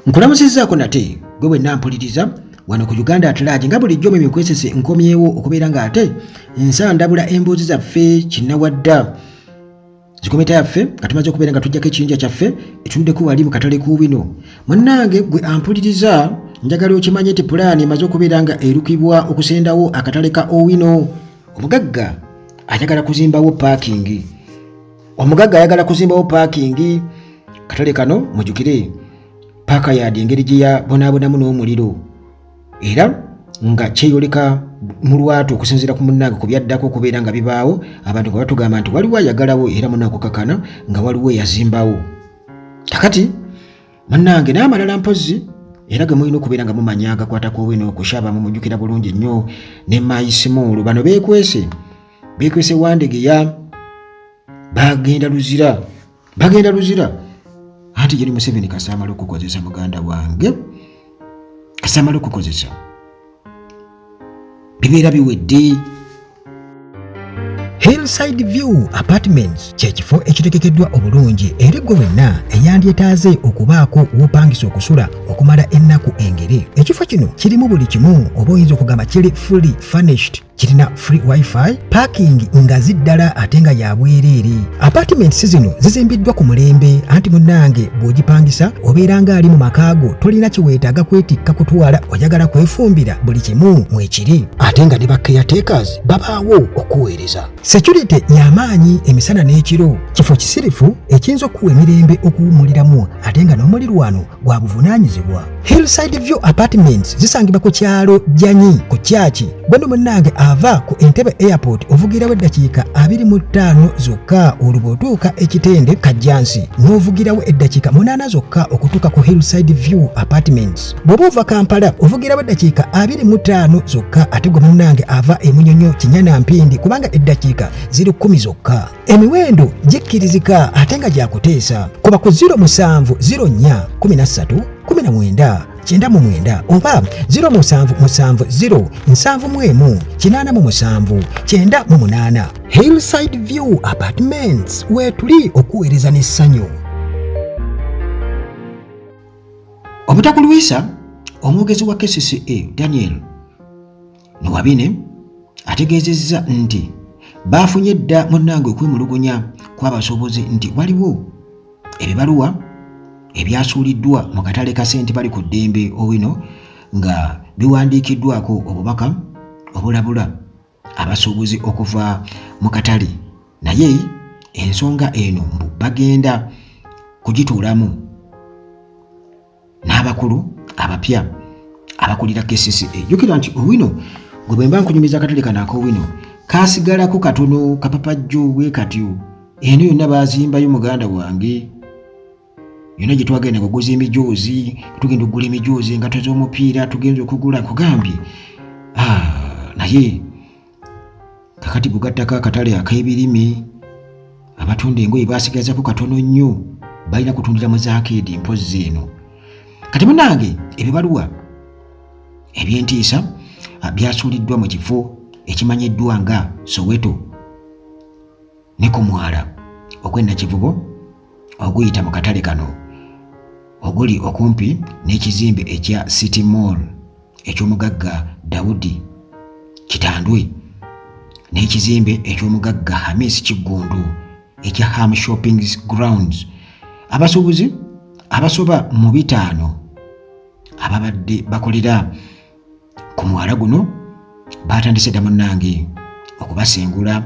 Nkulamusizzaako nate gwe bwenna mpuliriza wano ku Uganda at large. Nga bulijjo mu mikwesese nkomyewo okubeera nga ate nsandabula emboozi zaffe kinnawadda zikometa yaffe nga tumaze okubeera nga tujjako ekiyinja kyaffe etunuddeko wali mu katale k'owino. Munnange gwe ampuliriza, njagala okimanye nti pulaani emaze okubeera nga erukibwa okusendawo akatale ka Owino. Omugagga ayagala kuzimbawo paakingi, omugagga ayagala kuzimbawo paakingi. Katale kano mujukire paaka yaadi engeri gye yabonaabonamu n'omuliro, era nga kyeyoleka mu lwatu okusinziira ku munnange ku byaddako okubeera nga bibaawo, abantu nga batugamba nti waliwo ayagalawo, era munaakukakana nga waliwo eyazimbawo. Kakati munnange n'amalala mpozzi era ge mulina okubeera nga mumanya agakwata ku Owino okushaba, mumujjukira bulungi nnyo ne Maisimuulu. Bano beekwese beekwese Wandegeya, bagenda Luzira, bagenda Luzira. Anti Jeni Museveni kasaamala okukozesa muganda wange, kasaamala okukozesa bibeera biwedde. Hillside View Apartments kye kifo ekitegekeddwa obulungi eri ggwe wenna eyandyetaaze okubaako w'opangisa okusula okumala ennaku engere. Ekifo kino kirimu buli kimu, oba oyinza okugamba kiri fully furnished. Kirina free wifi, parking ngazi ddala ate nga ya bwereere. Apartments zino zizimbiddwa ku mulembe, anti munnange bw'ogipangisa obeera ng'ali mu maka go, tolina kye weetaaga kwetikka kutwala, oyagala kwefumbira, buli kimu mwekiri, ate nga ne ba caretakers babaawo okuweereza. Security y'amaanyi emisana n'ekiro. Kifo kisirifu ekiyinza okukuwa emirembe okuwummuliramu, ate nga n'omulirwano gwa buvunaanyizibwa. Hillside View Apartments zisangibwa ku kyalo Janyi ku Kyaki. Gweno munnange ava ku Entebbe Airport ovugirawo eddakiika 25 zokka, olwo bw'otuuka Ekitende Kajjansi n'ovugirawo eddakiika 8 zokka okutuuka ku Hillside View Apartments. Bw'oba ova Kampala ovugirawo eddakiika 25 zokka, ate gwe munnange ava e Munyonyo, Kinyana, Mpindi kubanga eddakiika ziri 10 zokka. Emiwendo gikkirizika ate nga gyakuteesa. Kuba ku 07 04 13 19 99 oba 0770 71 87 98. Hillside View Apartments, weetuli okuweereza n'essanyu. Obutakulwisa omwogezi wa KCCA Daniel Nuwabine ategeezezza nti baafunye dda munnange okwemulugunya kw'abasuubuzi nti waliwo ebibaluwa ebyasuuliddwa mu katale ka Sente bali ku ddembe Owino nga biwandiikiddwako obubaka obulabula abasuubuzi okuva mu katale, naye ensonga eno mbu bagenda kugituulamu n'abakulu abapya abakulira KCCA. Jjukira nti Owino gwe bwe mba nkunyumiza akatale kano ak'Owino kaasigalako katono kapapajjo bwe katyo, eno yonna baazimbayo muganda wange, yonna gye twagenda kuguza emijoozi, tugenda okugula emijoozi, engatto z'omupiira tugenza okugula, nkugambye. Ah, naye kakati gugattako akatale ak'ebirime, abatunda engoye basigazako katono nnyo, balina kutundira mu zaakeedi mpozzi eno. Kati munange ebibaluwa eby'entiisa byasuuliddwa mu kifo ekimanyiddwa nga Soweto ne ku mwala ogw'e Nakivubo oguyita mu katale kano oguli okumpi n'ekizimbe ekya City Mall eky'omugagga Daudi Kitandwe n'ekizimbe eky'omugagga Hamis Kiggundu ekya Ham Shopping Grounds. Abasuubuzi abasoba mu 50 ababadde bakolera ku mwala guno baatandise dda munnange okubasengula,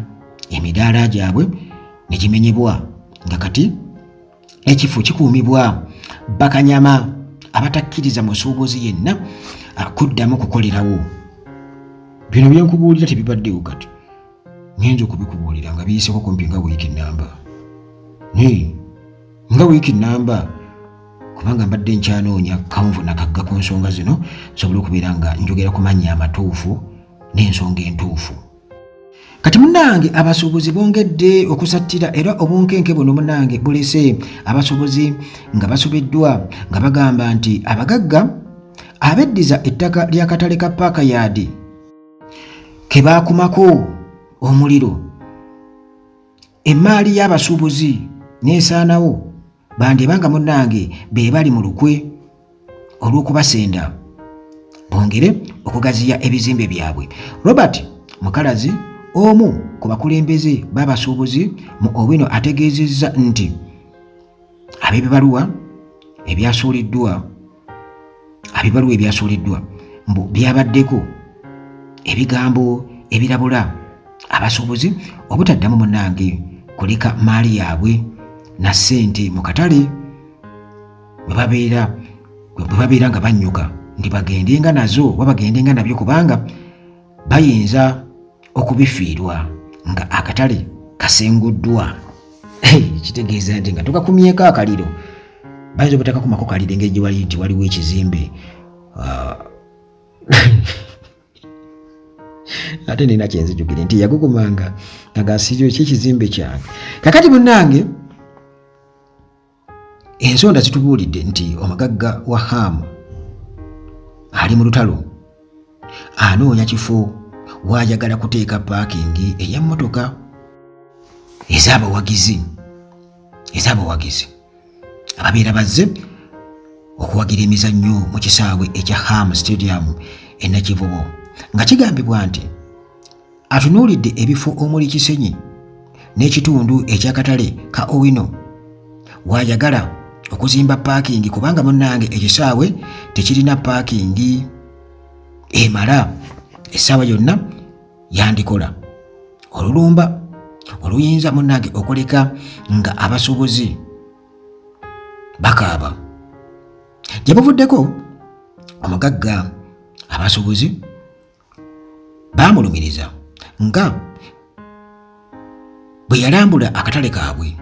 emidaala gyabwe ne gimenyebwa, nga kati ekifo kikuumibwa bakanyama abatakkiriza musuubuzi yenna kuddamu kukolerawo. Bino byenkubuulira tebibaddewo, kati ngenza okubikubuulira nga biyiseko kumpi nga wiiki namba, nga wiiki namba, kubanga mbadde nkyanoonya kanvu nakagga ku nsonga zino nsobole okubeera nga njogera ku mannya amatuufu n'ensonga entuufu. Kati munnange abasuubuzi bongedde okusattira, era obunkenke buno munnange bulese abasuubuzi nga basobeddwa, nga bagamba nti abagagga abeddiza ettaka ly'akatale ka Paaka Yaadi ke baakumako omuliro, emmaali y'abasuubuzi n'esaanawo, bandiba nga munnange be bali mu lukwe. olw'okubasenda bongere okugaziya ebizimbe byabwe. Robert Mukalazi omu ku bakulembeze b'abasuubuzi mu Owino ategeezezza nti ab'ebibaluwa ebyasuuliddwa abibaluwa ebyasuuliddwa mbu byabaddeko ebigambo ebirabula abasuubuzi obutaddamu munnange kuleka maali yaabwe na ssente mu katale bwe babeera bwe babeera nga bannyuka nti bagendenga nazo oba bagendenga nabyo kubanga bayinza okubifiirwa nga akatale kasenguddwa. Kitegeeza nti nga tukakumyeko akaliro bayinza obutakakumako kaliro engeri gyewali nti waliwo ekizimbe ah. Ate nina kyenzijukire nti yagukumanga nga gasiyo kyekizimbe kyange. Kakati munnange, ensonda zitubuulidde nti omugagga wa Ham ali mu lutalo anoonya kifo waayagala kuteeka paakingi ey'emmotoka ez'abawagizi ez'abawagizi ababeera bazze okuwagira emizannyo mu kisaawe ekya Ham Stadium e Nakivubo, nga kigambibwa nti atunuulidde ebifo omuli Kisenyi n'ekitundu eky'akatale ka Owino waayagala okuzimba paakingi kubanga munnange ekisaawe tekirina paakingi emala essaawa yonna yandikola olulumba oluyinza munnange okuleka nga abasuubuzi bakaaba. Gye buvuddeko omugagga abasuubuzi baamulumiriza nga bwe yalambula akatale kaabwe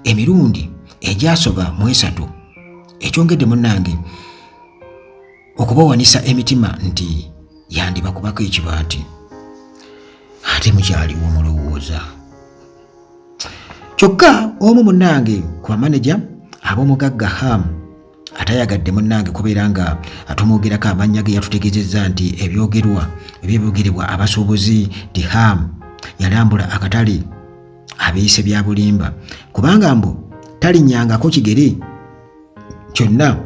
emirundi egyasoba mu esatu, ekyongedde munnange okubawanisa emitima nti yandibakubako ekibaati. Ate mukyaliwo mulowooza. Kyokka omu munnange ku bamaneja ab'omugagga Ham atayagadde munnange kubeera nga atumwogerako amannya ge yatutegeezezza nti ebyogerwa ebyogerebwa abasuubuzi nti Ham yalambula akatale abiise bya bulimba kubanga mbu talinnyangako kigere kyonna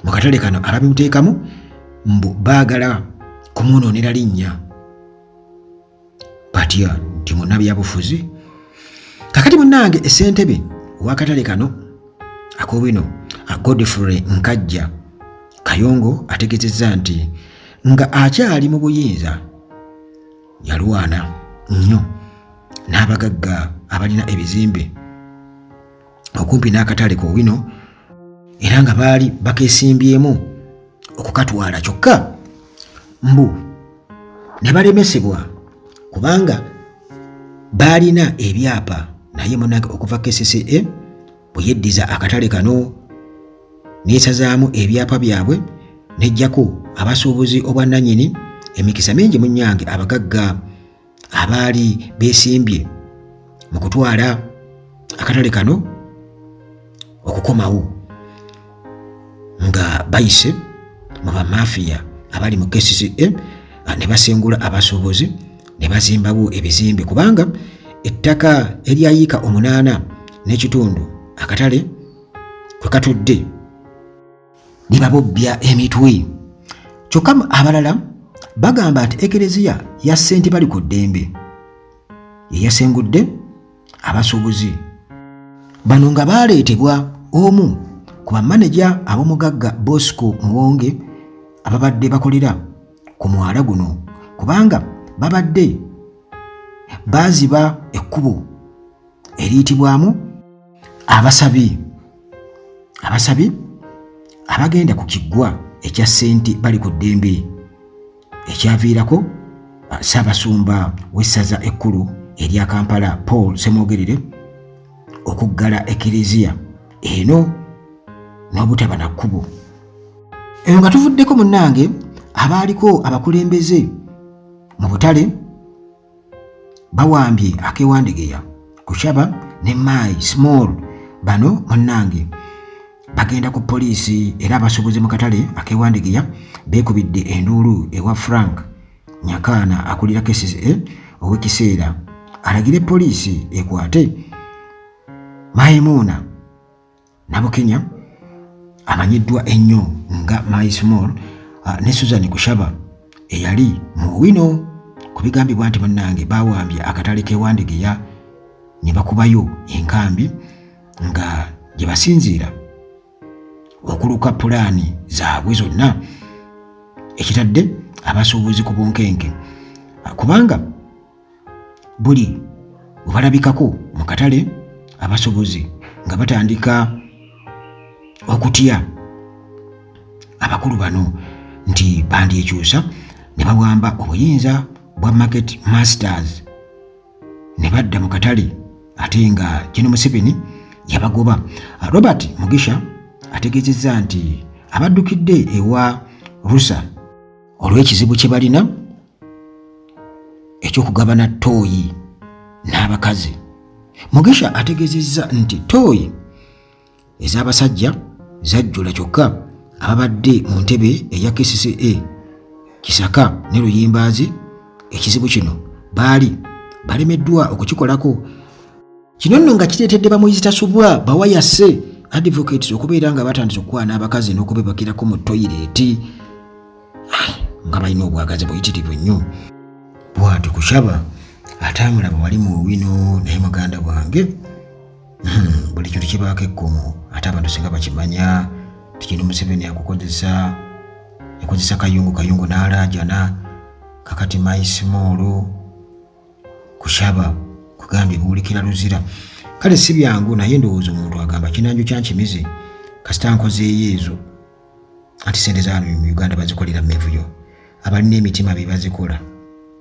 mu katale kano, ababimuteekamu mbu baagala kumwonoonera linnya batya nti munnabyabufuzi. Kakati munnange, essentebe ow'akatale kano ak'Owino, Godfrey Nkajja Kayongo, ategezezza nti nga akyali mu buyinza yalwana nnyo n'abagagga abalina ebizimbe okumpi n'akatale k'Owino era nga baali bakeesimbyemu okukatwala, kyokka mbu ne balemesebwa kubanga baalina ebyapa. Naye munange, okuva KCCA bwe yeddiza akatale kano neesazaamu ebyapa byabwe nejjako abasuubuzi obwannannyini, emikisa mingi munnyange abagagga abaali beesimbye mu kutwala akatale kano okukomawo nga bayise mu bamafiya abali mu KCCA ne basengula abasuubuzi ne bazimbawo ebizimbe, kubanga ettaka eryayiika 8.5 akatale kwe katudde libabobbya emitwe. Kyokka abalala bagamba nti ekereziya ya Ssente Bali ku Ddembe yeyasengudde abasuubuzi bano nga baaleetebwa omu ku bamaneja ab'omugagga Bosco Muwonge ababadde bakolera ku mwala guno, kubanga babadde baaziba ekkubo eriyitibwamu abasabi abasabi abagenda ku kiggwa ekya Ssente Bali ku Ddembe, ekyaviirako Ssaabasumba w'essaza ekkulu erya Kampala Paul Ssemwogerere okuggala ekereziya eno n'obutaba na kkubo. Eyo nga tuvuddeko munnange, abaaliko abakulembeze mu butale bawambye akewandegeya kushaba ne Mai Small. Bano munnange bagenda ku poliisi, era abasuubuzi mu katale akewandegeya beekubidde enduulu ewa Frank Nyakaana akulira KCCA ow'ekiseera alagire poliisi ekwate Maimuuna Nabukenya amanyiddwa ennyo nga My Small ne Susan Kushaba eyali mu Owino ku bigambibwa nti munnange bawambye akatale k'e Wandegeya ne bakubayo enkambi nga gye basinziira okuluka pulaani zaabwe zonna, ekitadde abasuubuzi ku bunkenke kubanga buli bwe balabikako mu katale abasuubuzi nga batandika okutya abakulu bano nti bandyekyusa ne bawamba obuyinza bwa Market Masters ne badda mu katale ate nga Gen Museveni yabagoba. Robert Mugisha ategeezezza nti abaddukidde ewa Rusa olw'ekizibu kye balina eky'okugabana ttooyi n'abakazi. Mugisha ategeezezza nti ttooyi ez'abasajja zajjula kyokka ababadde mu ntebe eya KCCA Kisaka ne Luyimbaazi ekizibu kino baali balemeddwa okukikolako. Kino nno nga kireetedde bamuyizitasubwa bawayase advocates okubeera nga batandise okukwana abakazi n'okubebakirako mu toyireeti nga balina obwagazi buyitirivu nnyo. Bw'atyo Kushaba ate amulaba wali mu Owino naye muganda wange buli kintu kibaako ekkomo ate abantu singa bakimanya tikino Museveni akukozesa yakozesa Kayungu, Kayungu n'alaajana kakati maisimoolo Kushaba kugambye buwulikira luzira. Kale si byangu naye ndowooza omuntu agamba kinanjo kyankimize kasita nkozeeyo ezo anti sente za mu Uganda bazikolera mivuyo, abalina emitima be bazikola.